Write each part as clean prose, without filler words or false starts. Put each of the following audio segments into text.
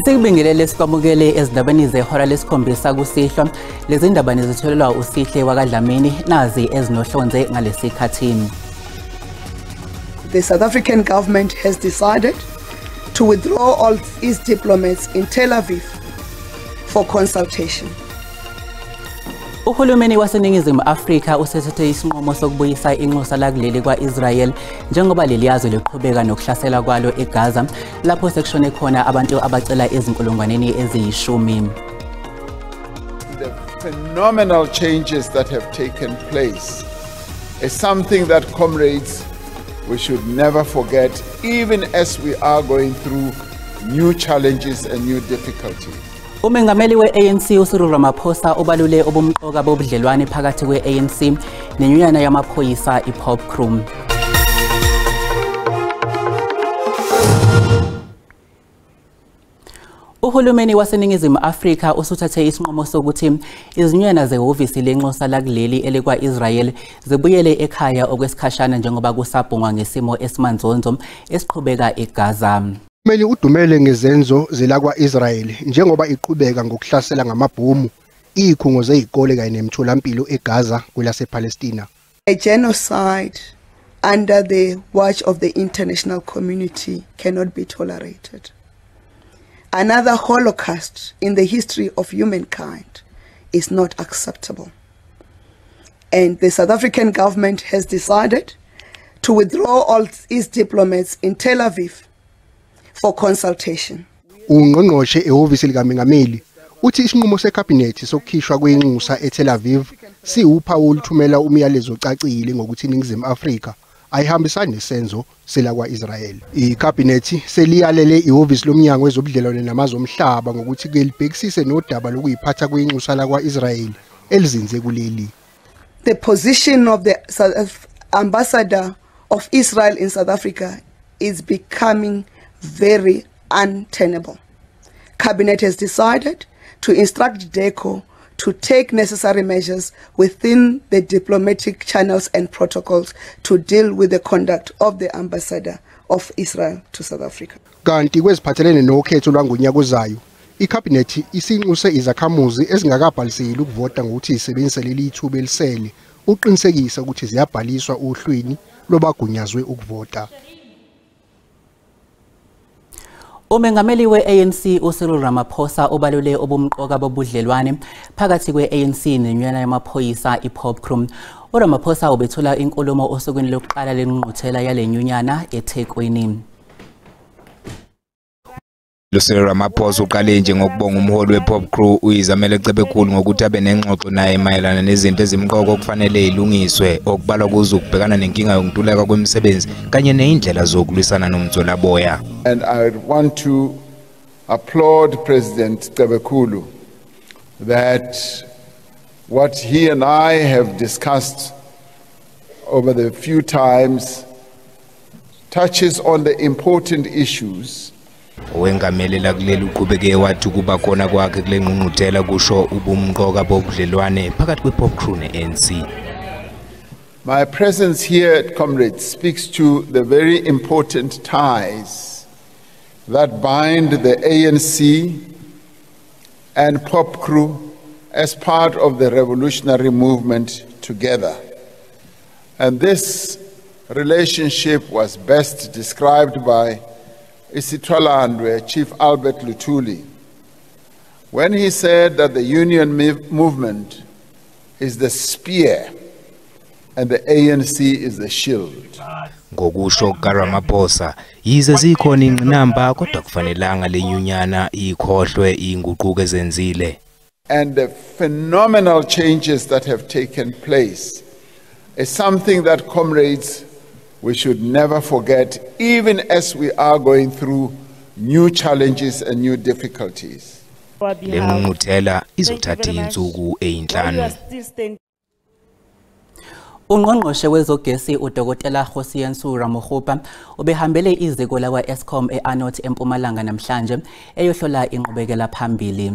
Sikubingelele sikwamukele ezindabeni zehora lesikhombisa kusihlwa. Lezi ndaba nizitholelwa uSihle wakaDlamini, nazi ezinohlonze ngalesikhathi. The South African government has decided to withdraw all its diplomats in Tel Aviv for consultation. Uhulumeni waseNingizimu Afrika usethethe isinqumo sokubuyisa inxusa lakuleli kwa-Israel njengoba leliyazwe liqhubeka nokuhlasela kwalo eGaza lapho sekushone khona abantu abacela ezinkulungwaneni eziyishumi. The phenomenal changes that have taken place is something that, comrades, we should never forget, even as we are going through new challenges and new difficulties. Umengameli we-ANC uCyril Ramaphosa ubalule ubumqoka bobudlelwane phakathi kwe-ANC nenyunyana yamaphoyisa iPOPCRU. Uhulumeni waseNingizimu Afrika usuthathe isinqumo sokuthi izinyunyana zehhovisi lenxusa lakuleli elikwa-Israel zibuyele ekhaya okwesikhashana njengoba kusabhungwa ngesimo esimanzonzo esiqhubeka eGaza. Uhulumeni udumele ngezenzo zelakwa-Israel njengoba iqhubeka ngokuhlasela ngamabhomu izikhungo zezikole kanye nemitholampilo eGaza kwelasePalestina. A genocide under the watch of the international community cannot be tolerated. Another Holocaust in the history of humankind is not acceptable. And the South African government has decided to withdraw all its diplomats in Tel Aviv for consultation. Ungqongqoshe ehhovisi likamengameli uthi isinqumo sekhabhinethi sokukhishwa kwenxusa eTel Aviv siwuphawu oluthumela umyalezo ocacile ngokuthi iNingizimu Afrika ayihambisani nesenzo selakwa-Israel. Ikhabhinethi seliyalele ihhovisi lomnyango wezobudlelwane namazwe omhlaba ngokuthi kelibhekisise nodaba lokuyiphatha kwenxusa lakwa-Israel elizinze kuleli. The position of the ambassador of Israel in South Africa is becoming very untenable. Cabinet has decided to instruct DECO to take necessary measures within the diplomatic channels and protocols to deal with the conduct of the ambassador of Israel to South Africa. Kanti kweziphathelene nokhetho lwangonyaka ozayo, ikhabhinethi isinxuse izakhamuzi ezingakabhaliseli ukuvota ngokuthi zisebenzise leli ithuba elisele uqinisekisa ukuthi ziyabhaliswa ohlwini lwabagunyazwe ukuvota. Umengameli we-ANC uCyril Ramaphosa ubalule ubumqoka bobudlelwane phakathi kwe-ANC nenyunyana yamaphoyisa iPOPCRU. uRamaphosa ubethula inkulumo osukwini lokuqala lengqungquthela yale nyunyana eThekwini. UCyril Ramaphosa uqale nje ngokubonga umholi wePOPCRU uYizamele Cebekhulu ngokuthi abe nengxoxo naye mayelana nezinto ezimqoka okufanele zilungiswe, okubalwa kuzo ukubhekana nenkinga yokuntuleka kwemisebenzi kanye nezindlela zokulwisana nomtswelaboya. And I want to applaud President Cebekhulu that what he and I have discussed over the few times touches on the important issues. Owengamele lakuleli uqhubeke wathi kuba khona kwakhe kule ngqungquthela kusho ubumqoka bobudlelwane phakathi kwe-POPCRU ne-ANC. My presence here at Comrades speaks to the very important ties that bind the ANC and POPCRU as part of the revolutionary movement together. And this relationship was best described by Isitwalandwe Chief Albert Luthuli when he said that the union movement is the spear and the ANC is the shield. Ngokusho kukaRamaphosa, yize zikhona ingqinamba kodwa kufanelanga lenyunyana ikhohlwe inguquko ezenzile. And the phenomenal changes that have taken place is something that, comrades, we should never forget, even as we are going through new challenges and new difficulties. Le ngqungquthela izothatha insuku ezinhlanu. Ungqongqoshe wezogesi uDokotela Kgosientsho Ramokgopa ubehambele iziko lakwa-Eskom e-Arnot eMpumalanga namhlanje eyohlola inqubekela phambili.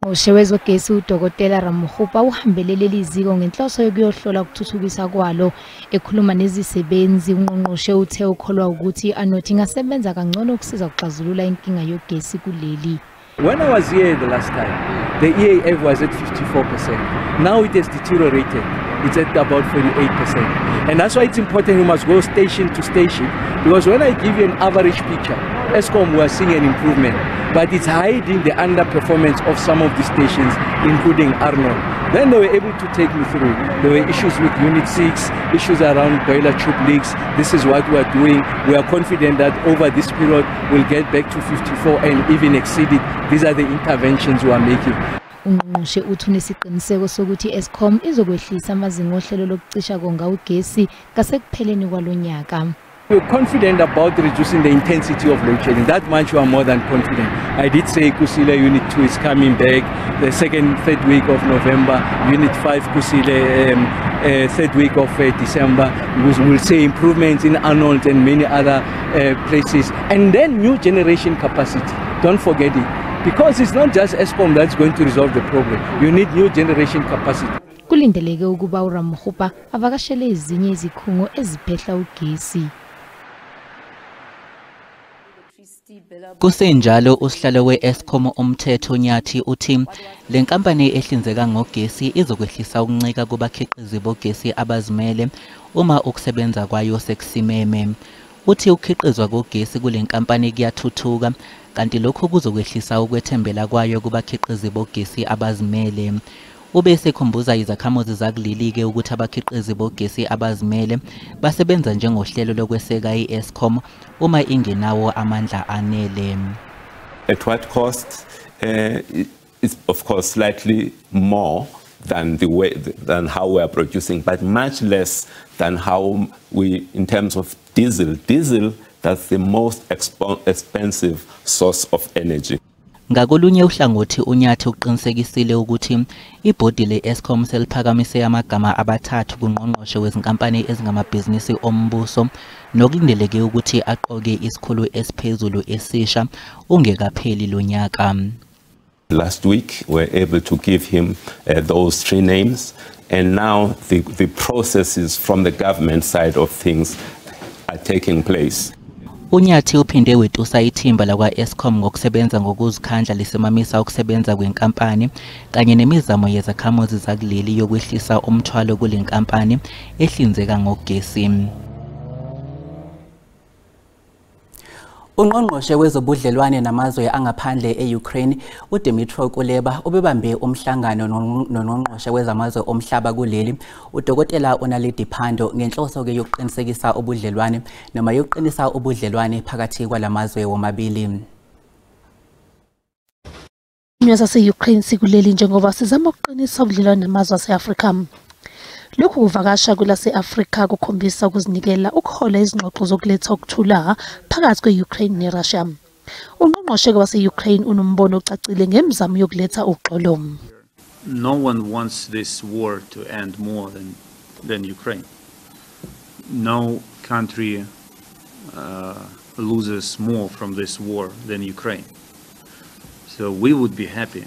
Ungqongqoshe wezogesi uDokotela Ramokgopa uhambele leli ziko ngenhloso yokuyohlola ukuthuthukisa kwalo. Ekhuluma nezisebenzi, ungqongqoshe uthe ukholwa ukuthi i-Arnot ingasebenza kangcono ukusiza ukuxazulula inkinga yogesi kuleli. When I was here the last time, the EAF was at 54%. Now it has deteriorated. It's at about 48%. And that's why it's important you must go station to station, because when I give you an average picture, Eskom, we are seeing an improvement, but it's hiding the underperformance of some of the stations, including Arnold. Then they were able to take me through. There were issues with Unit 6, issues around boiler tube leaks. This is what we are doing. We are confident that over this period, we'll get back to 54 and even exceed it. These are the interventions we are making. Ungqongqoshe uthi unesiqiniseko sokuthi Eskom izokwehlisa amazinga ohlelo lokucisha konga ugesi ngasekupheleni kwalonyaka. We're confident about reducing the intensity of load shedding. That much we are more than confident. I did say Kusile Unit 2 is coming back the second, third week of November. Unit 5 Kusile, third week of December. We'll see improvements in Arnold and many other places. And then new generation capacity. Don't forget it. Because it's not just Eskom that's going to resolve the problem. You need new generation capacity. Kulindeleke ukuba uRamokgopa avakashele ezinye izikhungo eziphehla ugesi. Kusenjalo, usihlalo we-Eskom uMthetho Nyathi uthi le nkampani ehlinzeka ngogesi izokwehlisa ukuncika kubakhiqizi bogesi abazimele uma ukusebenza kwayo sekusimeme. Uthi ukukhiqizwa kogesi kule nkampani kuyathuthuka, kanti lokhu kuzokwehlisa ukwethembela kwayo kubakhiqizi bogesi abazimele. Ube esekhumbuza izakhamuzi zakuleli-ke ukuthi abakhiqizi bogesi abazimele basebenza njengohlelo lokweseka i-Eskom uma ingenawo amandla anele. At what cost? It's of course slightly more than the way than how we are producing, but much less than how we in terms of diesel. Diesel, that's the most expensive source of energy. Ngakolunye uhlangothi, uNyathi uqinisekisile ukuthi ibhodi le-Eskom seliphakamise amagama abathathu kungqongqoshe wezinkampani ezingamabhizinisi ombuso, nokulindeleke ukuthi aqoke isikhulu esiphezulu esisha ungekapheli lo nyaka. Last week we were able to give him those three names, and now the processes from the government side of things are taking place. UNyathi uphinde wetusa ithimba lakwa-Eskom ngokusebenza ngokuzikhandla lisimamisa ukusebenza kwenkampani kanye nemizamo yezakhamuzi zakuleli yokwehlisa umthwalo kule nkampani ehlinzeka ngogesi. Ungqongqoshe wezobudlelwane namazwe angaphandle e-Ukraine uDmytro Kuleba ubebambe umhlangano nongqongqoshe wezamazwe omhlaba kuleli uDokotela uNaledi Pandor ngenhloso ke yokuqinisekisa ubudlelwane noma yokuqinisa ubudlelwane phakathi kwalamazwe womabili. Sase-Ukraine sikuleli njengoba sizama ukuqinisa ubudlelwane namazwe ase-Afrika. Lokhu kuvakasha kwelase-Afrika kukhombisa ukuzinikela ukuhola izingxoxo zokuletha ukuthula phakathi kwe-Ukraine ne-Russia. Ungqongqoshe wase-Ukraine unombono ocacile ngemizamo yokuletha uxolo. No one wants this war to end more than Ukraine. No country loses more from this war than Ukraine. So we would be happy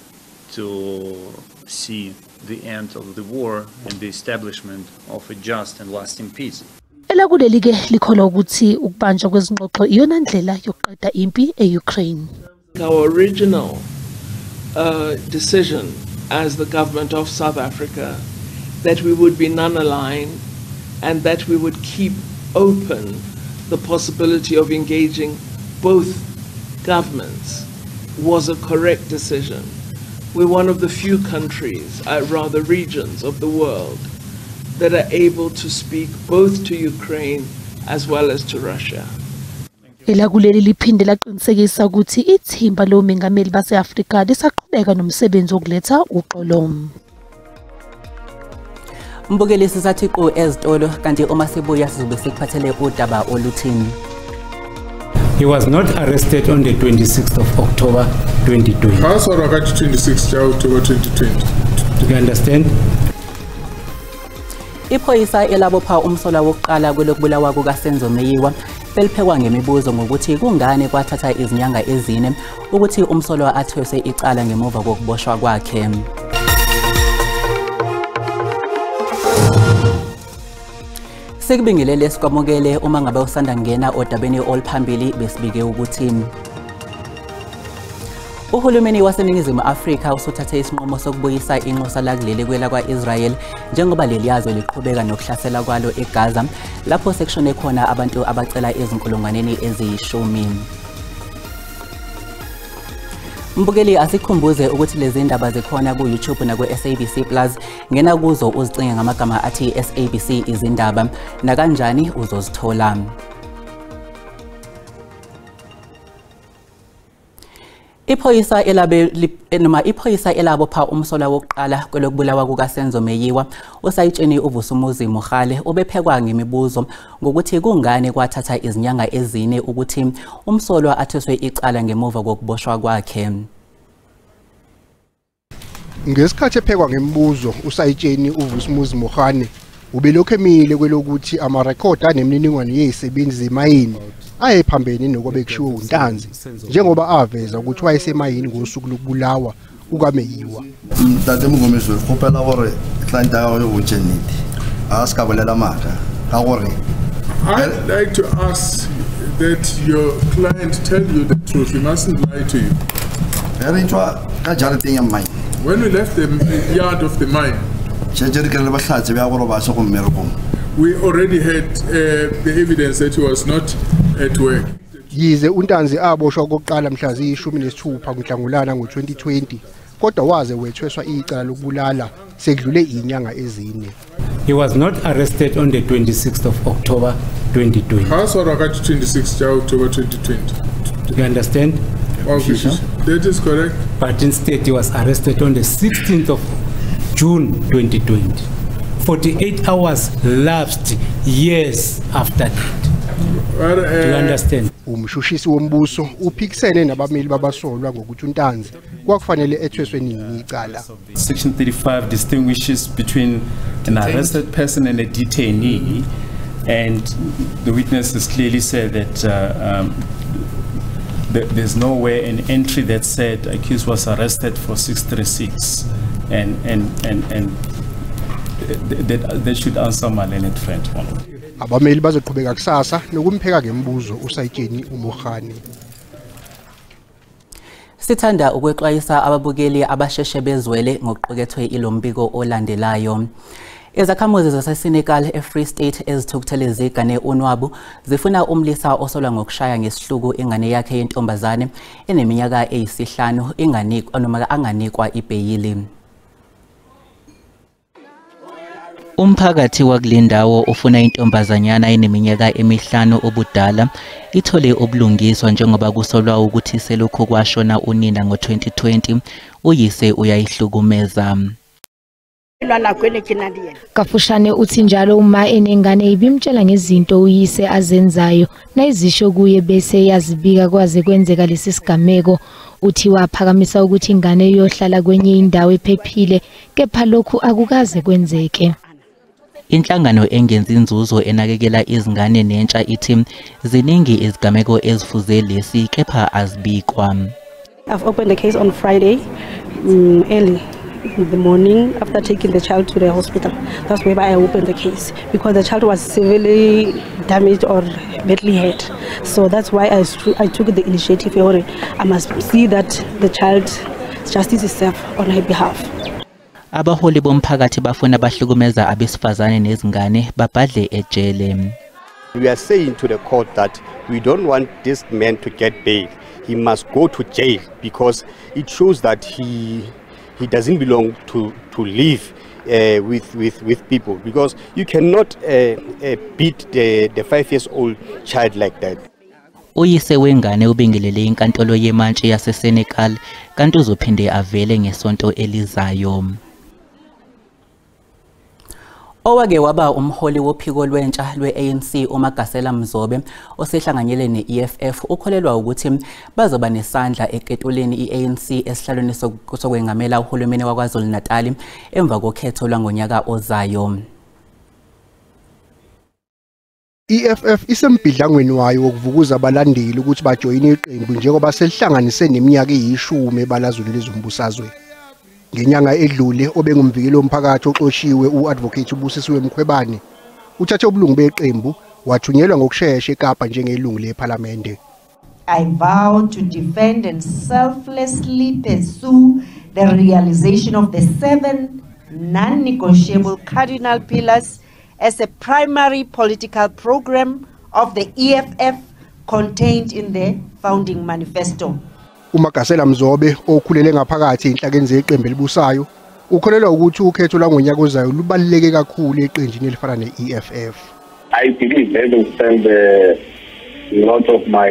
to see the end of the war and the establishment of a just and lasting peace. Elakuleli ke likholwa ukuthi ukubanjwa kwezingxoxo iyona ndlela yokuqeda impi e-Ukraine. Our original decision as the government of South Africa that we would be non-aligned and that we would keep open the possibility of engaging both governments was a correct decision. We're one of the few countries, rather regions of the world, that are able to speak both to Ukraine as well as to Russia. Elakuleli liphinde laqinisekisa ukuthi ithimba lomengameli base-Afrika lisaqhubeka nomsebenzi wokuletha uxolo. Mbukeli, sisathi qu ezitolo, kanti uma sibuya sizobe sikuphathele udaba oluthini. He was not arrested on the 26th of October 2020. 26 October 2020. Do you understand? Iphoyisa elabopha umsolwa wokuqala kwelokubulawa kukaSenzo Meyiwa beliphekwa ngemibuzo ngokuthi kungani kwathatha izinyanga ezine ukuthi umsolwa athweswe icala ngemuva kokuboshwa kwakhe. Sikubingelele sikwamukele uma ngabe usanda kungena odabeni oluphambili besibike ukuthi uhulumeni waseNingizimu Afrika usuthathe isinqumo sokubuyisa inxusa lakuleli kwelakwa-Israel njengoba leliyazwe liqhubeka nokuhlasela kwalo eGaza lapho sekushone khona abantu abacela ezinkulungwaneni eziyi-10. Mbukeli, asikhumbuze ukuthi lezi ndaba zikhona ku-YouTube naku-SABC Plus. Ngena kuzo uzicinge ngamagama athi SABC izindaba, nakanjani uzozithola. Iphoyisa elabopha umsolwa wokuqala kwelokubulawa kukaSenzo Meyiwa usayitsheni uVusumuzi Mohale ubephekwa ngemibuzo ngokuthi kungani kwathatha izinyanga ezine ukuthi umsolwa athweswe icala ngemuva kokuboshwa kwakhe. Ngesikhathi ephekwa ngemibuzo usayitsheni uVusumuzi Mohale ubelokhu emile kwelokuthi amarekhodi anemininingwane yezisebenzi zemayini ayephambene nokobe kushiwo uNtanzi njengoba aveza ukuthi wayesemayini ngosuku lokubulawa kukaMeyiwa. Ntate Mngomezulu kgopela gore client ya gago e botse nnete a se ka bolela maaka ka gore I'd like to ask that your client tell you the truth. He mustn't lie to you. Re tswa ka jarateng ya mine. When we left the yard of the mine, we already had the evidence that he was not at work. Yize uNtanzi aboshwa okokuqala mhla ziyi-16 kuNhlangulana ngo-2020 kodwa waze wethweswa icala lokubulala sekudlule izinyanga ezine. He was not arrested on the 26th of October 2020. How 26th October 2020? You understand? Okay, that is correct. But instead he was arrested on the 16th of June 2020. 48 hours lapsed years after that. Do you understand? Umshushisi wombuso uphikisene nabameli babasolwa ngokuthi uNtanzi kwakufanele ethweswe nini icala. Section 35 distinguishes between an arrested person and a detainee, and the witness has clearly said that there's nowhere an entry that said accused was arrested for 636, and that should answer my learned friend. Abameli bazoqhubeka kusasa nokumpheka ngemibuzo usayitsheni uMohane. Sithanda ukwexwayisa ababukeli abasheshe bezwele ngokuqukethwe ilombiko olandelayo. Izakhamuzi zaseSenekal eFree State ezithukuthele zigane unwabu zifuna umlisa osolwa ngokushaya ngesihluku ingane yakhe yentombazane eneminyaka eyi-5 inganikwa noma anganikwa ibheyili. Umphakathi wakule ndawo ufuna intombazanyana eneminyaka emi-5 ubudala ithole ubulungiswa njengoba kusolwa ukuthi selokhu kwashona unina ngo-2020 uyise uyayihlukumeza. Kafushane uthi njalo uma enengane ibimtshela ngezinto uyise azenzayo nayizisho kuye bese yazibika kwaze kwenzeka lesi sigameko. Uthi waphakamisa ukuthi ingane iyohlala kwenye indawo ephephile kepha lokhu akukaze kwenzeke. Inhlangano engenzi inzuzo enakekela izingane nentsha ithi ziningi izigameko ezifuze lesi kepha azibikwa. I've opened the case on Friday early in the morning after taking the child to the hospital. That's where I opened the case because the child was severely damaged or badly hurt. So that's why I took the initiative. I must see that the child justice is served on her behalf. Abaholi bomphakathi bafuna bahlukumeza abesifazane nezingane babhadle ejele. We are saying to the court that we don't want this man to get bail. He must go to jail because it shows that he doesn't belong to live with people, because you cannot beat the 5-year-old child like that. Uyise wengane ubingelele inkantolo yemantshi yaseSenekal kanti uzophinde avele ngesonto elizayo. Owake waba umholi wophiko lwentsha lwe-ANC uMagasela Mzobe osehlanganyele ne-EFF ukholelwa ukuthi bazoba nesandla eketuleni i-ANC esihlalweni sokwengamela uhulumeni waKwaZulu-Natal emva kokhetho lwangonyaka ozayo. EFF isembhidlangweni wayo wokuvukuza abalandeli ukuthi bajoyine iqembu njengoba selihlanganise neminyaka eyi-10 ebalazweni lezombusazwe. Ngenyanga edlule obengumvikeli womphakathi oxoshiwe u-Advocate uBusisiwe Mkhwebane uthathe ubulungu beqembu wathunyelwa ngokushesha eKapa njengelungu lePhalamende. I vow to defend and selflessly pursue the realization of the 7 non-negotiable cardinal pillars as a primary political program of the EFF contained in the founding manifesto. UMagasela Mzobe okhulele ngaphakathi enhlakeni zeqembu elibusayo ukholelwa ukuthi ukhetho lwangonyaka ozayo lubaluleke kakhulu eqenjini elifana ne-EFF. I believe they will spend a lot of my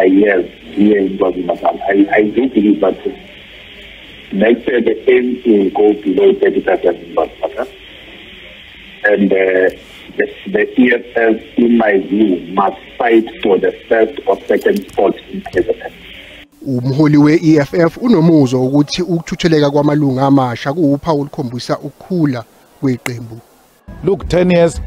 years here in KwaZulu-Natal. I do believe that next year the ANC will go below 30% in KwaZulu-Natal. And the EFF, in my view, must fight for the first or second spot in KZN. Umholi we-EFF unomuzwa ukuthi ukuthutheleka kwamalungu amasha kuwuphawu olukhombisa ukukhula kweqembu. Look, 10 years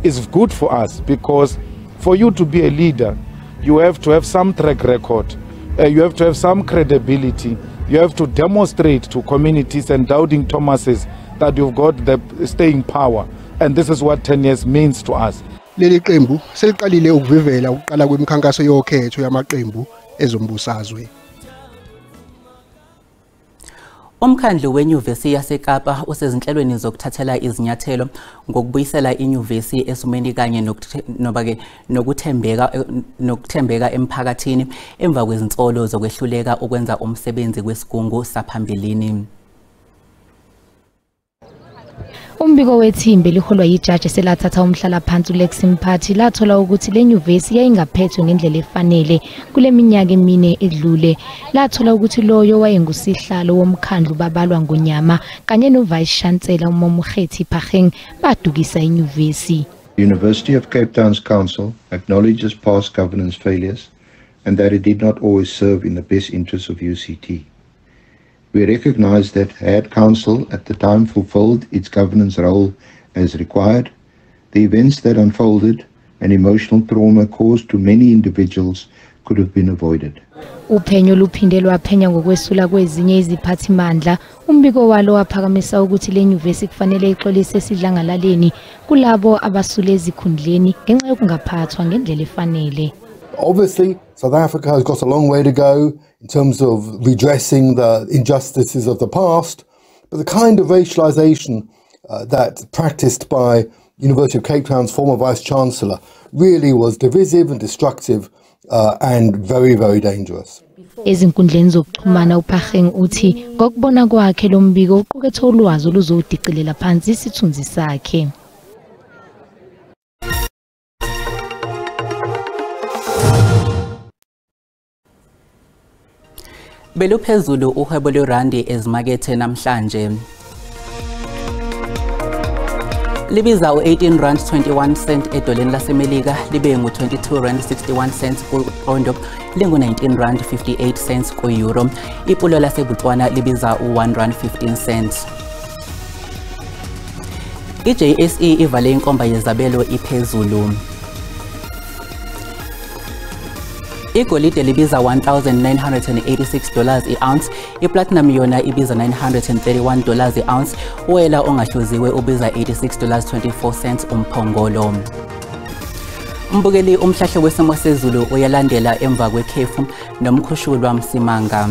is good for us because for you to be a leader, you have to have some track record, you have to have some credibility, you have to demonstrate to communities and doubting Thomases that you've got the staying power. And this is what 10 years means to us. Leli qembu seliqalile ukuvivela ukuqala kwemikhankaso yokhetho yamaqembu ezombusazwe. Umkhandlu wenyuvesi yaseKapa usezinhlelweni zokuthathela izinyathelo ngokubuyisela inyuvesi esimeni kanye nokuthembeka emphakathini emva kwezinsolo zokwehluleka ukwenza umsebenzi kwesigungu saphambilini. Umbiko wethimba eliholwa yijaji selathatha umhlalaphansi uLex Mphathi lathola ukuthi le nyuvesi yayingaphethwe ngendlela efanele kule minyaka emine edlule. Lathola ukuthi loyo wayengusihlalo womkhandlu babalwa ngonyama kanye no-Vice Chancellor uMomokgethi Phakeng badukisa inyuvesi. The University of Cape Town's Council acknowledges past governance failures and that it did not always serve in the best interests of UCT. We recognize that had Council at the time fulfilled its governance role as required, the events that unfolded and emotional trauma caused to many individuals could have been avoided. Uphenyo luphinde lwaphenya ngokwesula kwezinye iziphathimandla. Umbiko walo waphakamisa ukuthi le nyuvesi kufanele ixolise esidlangalaleni kulabo abasule ezikhundleni ngenxa yokungaphathwa ngendlela efanele. Obviously, South Africa has got a long way to go in terms of redressing the injustices of the past, but the kind of racialization that practiced by University of Cape Town's former Vice-Chancellor really was divisive and destructive and very, very dangerous. Ezinkundleni zokuxhumana uPhakeng uthi ngokubona kwakhe lo mbiko uqukethe ulwazi oluzodicilela phansi isithunzi sakhe. Beluphezulu uhwebo lwerandi ezimakethe namhlanje. Libiza u-18 rand 21 cent edoleni laseMelika, libe ngu-22 rand 61 cents kupondo, lingu-19 rand 58 cents ku-euro. Ipulo laseBotswana libiza u-1 rand 15 cents. I-JSE ivale inkomba yezabelo iphezulu. Igolide libiza $1,986 i-ounce, iplatinum yona ibiza $931 i-ounce, uwela ongahluziwe ubiza $86.24 umphongolo. Mbukeli, umhlahlo wesimo sezulu uyalandela emva kwekhefu nomkhushulwa Msimanga.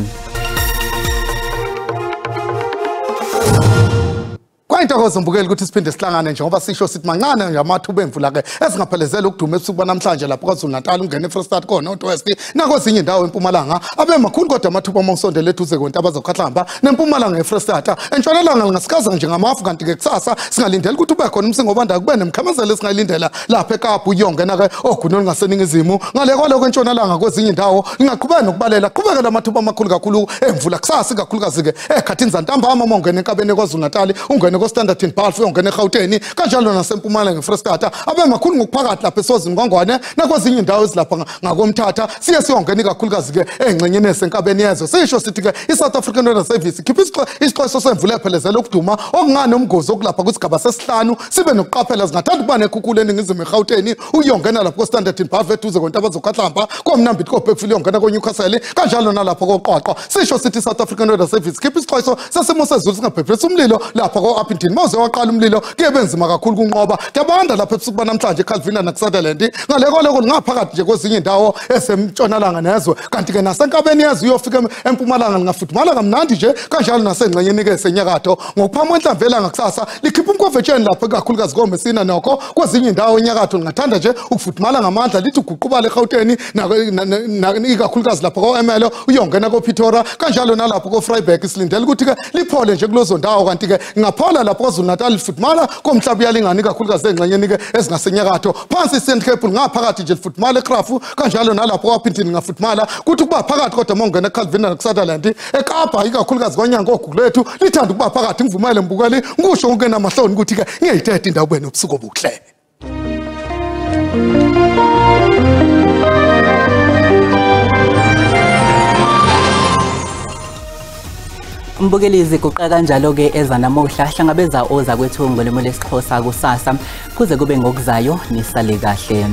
Intokozo mbukeli ukuthi siphinde sihlangane njengoba sisho sithi mancane nje amathuba emvula ke esingaphelezela ukuduma ebusuku banamhlanje lapho KwaZulu-Natal ungene eFree State kona North West nakwezinye indawo eMpumalanga abe makhulu kodwa amathuba amawusondele eduze kwentaba zokhahlamba neMpumalanga eFree State entshonalanga lingasikaza nje ngamafu kanti ke kusasa singalindela ukuthi ube khona umsingo obanda kube nemkhamazelo esingayilindela lapha eKapa uyongena ke ogunu olungaseningizimu ngale kwaloko entshonalanga kwezinye indawo lingaqhubeka nokubalela qhubeka amathuba amakhulu kakhulu emvula kusasa ikakhulukazi ke ekhathini zantambama uma ungena enkabeni KwaZulu-Natal ungene koStanderton Balfour uyongena eGauteng, kanjalo nasempumalanga eFrostata abe makhulu ngokuphakathi lapha eSwazini kwaNgwane nakwezinye indawo ezilapha ngakomthatha. Siye siyongena ikakhulukazi ke engxenyeni esenkabeni yezwe. Sisho sithi ke iSouth African Weather Service ikhipha isixwayiso semvula ephelezela ukuduma okungani umgozi okulapha kwisigaba sesihlanu. Sibe nokuqaphela, singathanda ukuba nekhukhula eningizimu eGauteng uyongena lapho koStanderton Balfour eduze kontaba zokhahlamba koMnambithi koBergville uyongena koNewcastle, kanjalo nalapho koQwaqwa. Sisho sithi South African Weather Service khipha isixwayiso sesimo sezulu singabhebhethisa umlilo lapha ko-Upington. Mawuze waqala umlilo kuye benzima kakhulu kunqoba. Kuyabanda lapha ebusuku banamhlanje eCalvina nakuSutherland, ngalekoleko lingaphakathi nje kwezinye indawo esemntshonalanga nezwe, kanti-ke nasenkabeni yezwe uyofika empumalanga lingafudumala kamnandi nje, kanjalo nasengxenyeni-ke esenyakatho. Ngokuphama kwenhlamvu yelanga kusasa likhipha umkhovetsheni lapho ikakhulukazi koMessina nokho kwezinye indawo enyakatho lingathanda nje ukufudumala ngamandla, lithi uguqubala eGauteng ikakhulukazi lapho ko-Emelo uyongena koPretoria, kanjalo nalapho koFreiburg. Silindele ukuthi-ke liphole nje kulezo ndawo, kanti-ke ngaphola lapho KwaZulu-Natal lifudumala komhlaba uyalingana ikakhulukazi engxenyeni-ke ezingasenyakatho. Phansi i-Eastern Cape ngaphakathi nje lifudumala eKrafu, kanjalo nalapho kwaPhindini ngafudumala, kuthi kuba phakathi kodwa uma ungena eCalvina nakuSutherland eKapa ikakhulukazi kwaNyanga oGugulethu lithanda ukuba phakathi. Ngivumele mbukeli ngisho kungenamahloni ukuthi-ke ngiyayithetha indawo ube nobusuku obuhle. Mbukeli, ziguqa kanjalo-ke ezanamuhla. Hlangabeza oza kwethu ngolimi lwesiXhosa kusasa. Kuze kube ngokuzayo, nisale kahle.